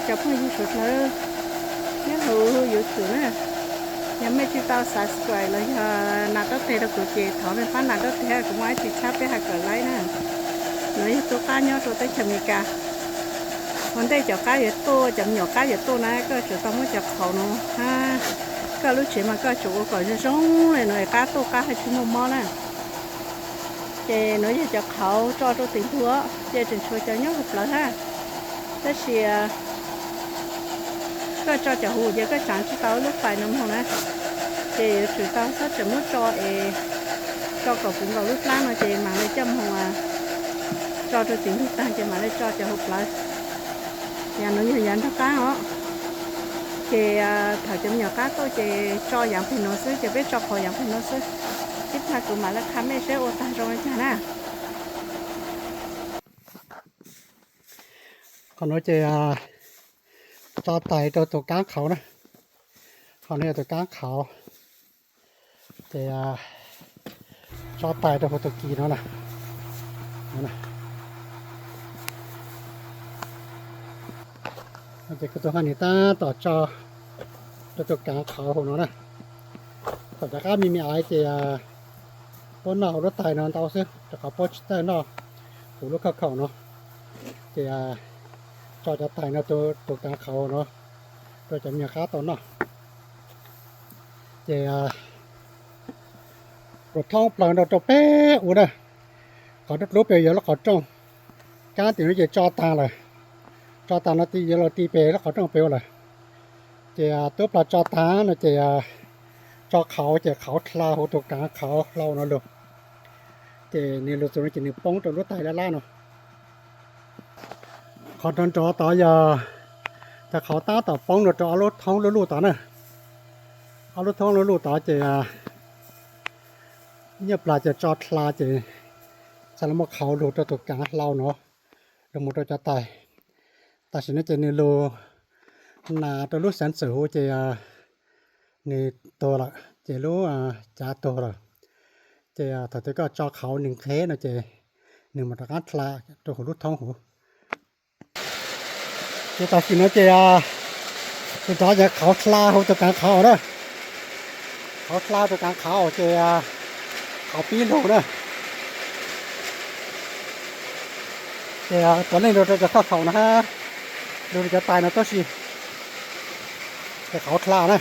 Cov phooj ywg suav dlawg, nyob hauv YouTube na, yog mej tsis tau subscribe los yog nas rab teg rau kuv ces thov mej pab nas rab teg, kuv muaj ib tsis tshab peb hais kom laib na. Nuav yog tub qab nyob rau teb chaws Amelikas. Ua ntej cov qab yuav tuaj, cov me nyuam qab yuav tuaj na, koj tsum tau muab cov qhauv nuav, koj lub tsev mas koj tsum ua kom zoo zoo le nuav es qab tuaj qab haj tsis muaj mob na. Ces nuav yog cov qhauv tso rau tim ntug, ces tseem tshuav cov nyob hauv plawv hab. Tab sis koj tso cov huv ces koj tsaav tsis tau lub fais no moog na. Ces yuav tsum tau xob tseem muab tso es tso kom puv nkaus lub plab no ces mam le coj moog tso rau tim ntug taag ces mam le tso cov hauv plawv. Yav nuav yog yav nraug qab os. Ces thaum cov me nyuam qab tuaj ces tso yaav peg nuav xwb, ces peb tso qhauv yaav peg nuav xwb. Ib tag kuv mam le qha mej seb ua tag zoo le caag na. Qhov nuav ces tso tais rau tus kaab qhauv na. Qhov nuav yog tus kaab qhauv, ces tso tais rau huv tus kis no na. Ces kuv tus haj nwg tab tom tso rau tus kaav qhauv huv no na. Thaum cov qab me me aiv ces puab noj huv lub tais no ntau xwb rau qhov puab tsis txawj noj huv lub khauj khaum no. Ces tso cov tais no tus kaav qhauv no rau cov me nyuam qab tau noj. Ces kuv thoob plaws no rau peb ua na. Qhov dlub dlub pem yog lub qhov rooj, kaab tim no ces tso taag lawm. Tso taag no yuav luag ti pem lub qhov rooj pem ua lawm. Ces tub plag tso taag no ces tso qhauv ces qhauv dlha huv tus kaav qhauv hlau no lug. Ces nwg lug txug no ces nwg poob rau lub tais lab lab no. Qhov nrov nrov tod yog cov qhauv tab tom poob rau ob lub thoob luj luj tod na. Ob lub thoob luj luj tod ces nyuaj plag ces tso dlha ces txhaj le muaj qhauv lug rau tus kaav hlau no, lug mus rau cov tais. Tam sim no ces nwg lug nas rau lub xeev txwm huv ces nwg tuag lawm, ces lub cav tuag lawm. Ces thaum twg koj tso qhauv nwg nqheb no ces nwg mam rov qab dlha rau huv lub thoob huv. Ces tam sim no ces tus nrov ces qhauv dlha huv tus kaav qhauv na. Qhauv dlha tus kaav qhauv ces qhauv pib lug na. Ces puav leej lug rau cov thoj thaum no hab, lug rau cov tais no tuab si. Ces qhauv dlha na.